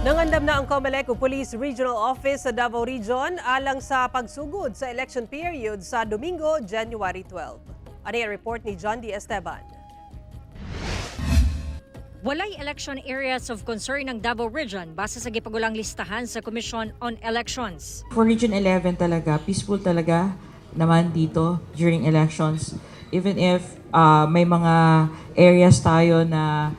Nangandam na ang COMELEC ug Police Regional Office sa Davao Region alang sa pagsugod sa election period sa Domingo, January 12. Ano ang report ni John D. Esteban? Walay election areas of concern ng Davao Region base sa gipagulang listahan sa Commission on Elections. For Region 11 talaga, peaceful talaga naman dito during elections. Even if may mga areas tayo na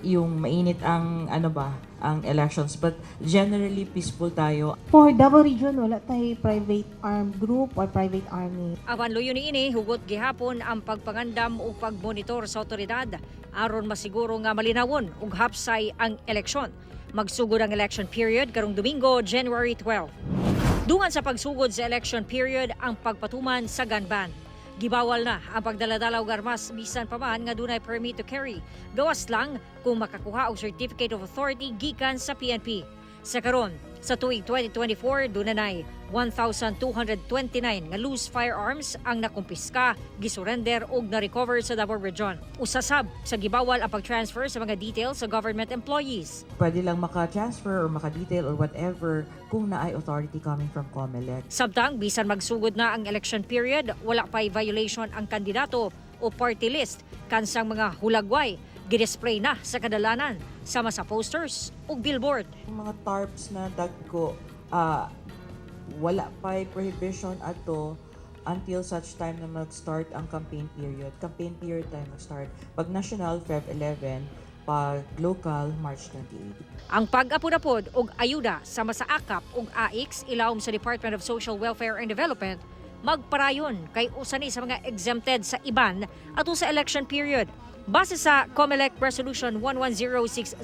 yung mainit ang ano ba, ang elections, but generally peaceful tayo. For Davao Region, wala tayo private armed group or private army. Apan luyo niini, hugot gihapon ang pagpangandam ug pagmonitor sa otoridad aron masiguro nga malinawon ug hapsay ang eleksyon. Magsugod ang election period karong Domingo, January 12. Dungan sa pagsugod sa election period ang pagpatuman sa gun ban. Gibawal na ang pagdaladala og armas bisan pa man nga dunay permit to carry. Gawas lang kung makakuha og certificate of authority gikan sa PNP. Sa karon, sa tuig 2024, dunay 1,229 nga loose firearms ang nakumpiska, gisurrender og na-recover sa Davao Region. Usa sab sa gibawal ang pag-transfer sa mga details sa government employees. Pwede lang maka-transfer or maka-detail or whatever kung naay authority coming from COMELEC. Samtang bisan magsugod na ang election period, wala pa'y violation ang kandidato o party list kansang mga hulagway gidisplay na sa kadalanan sama sa posters ug billboard. Yung mga tarps na dagko, wala pa prohibition ato until such time na mag-start ang campaign period. Campaign period tayo mag-start. Pag national, Feb 11. Pag local, March 28. Ang pag-apod-apod og ayuda sama sa AKAP ug AICS ilawom sa Department of Social Welfare and Development magparayon kay usa ni sa mga exempted sa iban ato sa election period. Base sa COMELEC Resolution 11060,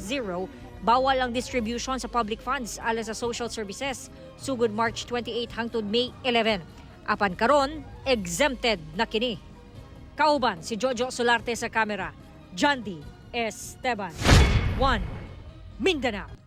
bawal ang distribution sa public funds alang sa social services sugod March 28 hangtod May 11. Apan karon, exempted na kini. Kauban si Jojo Solarte sa kamera. John D. Esteban. 1. Mindanao.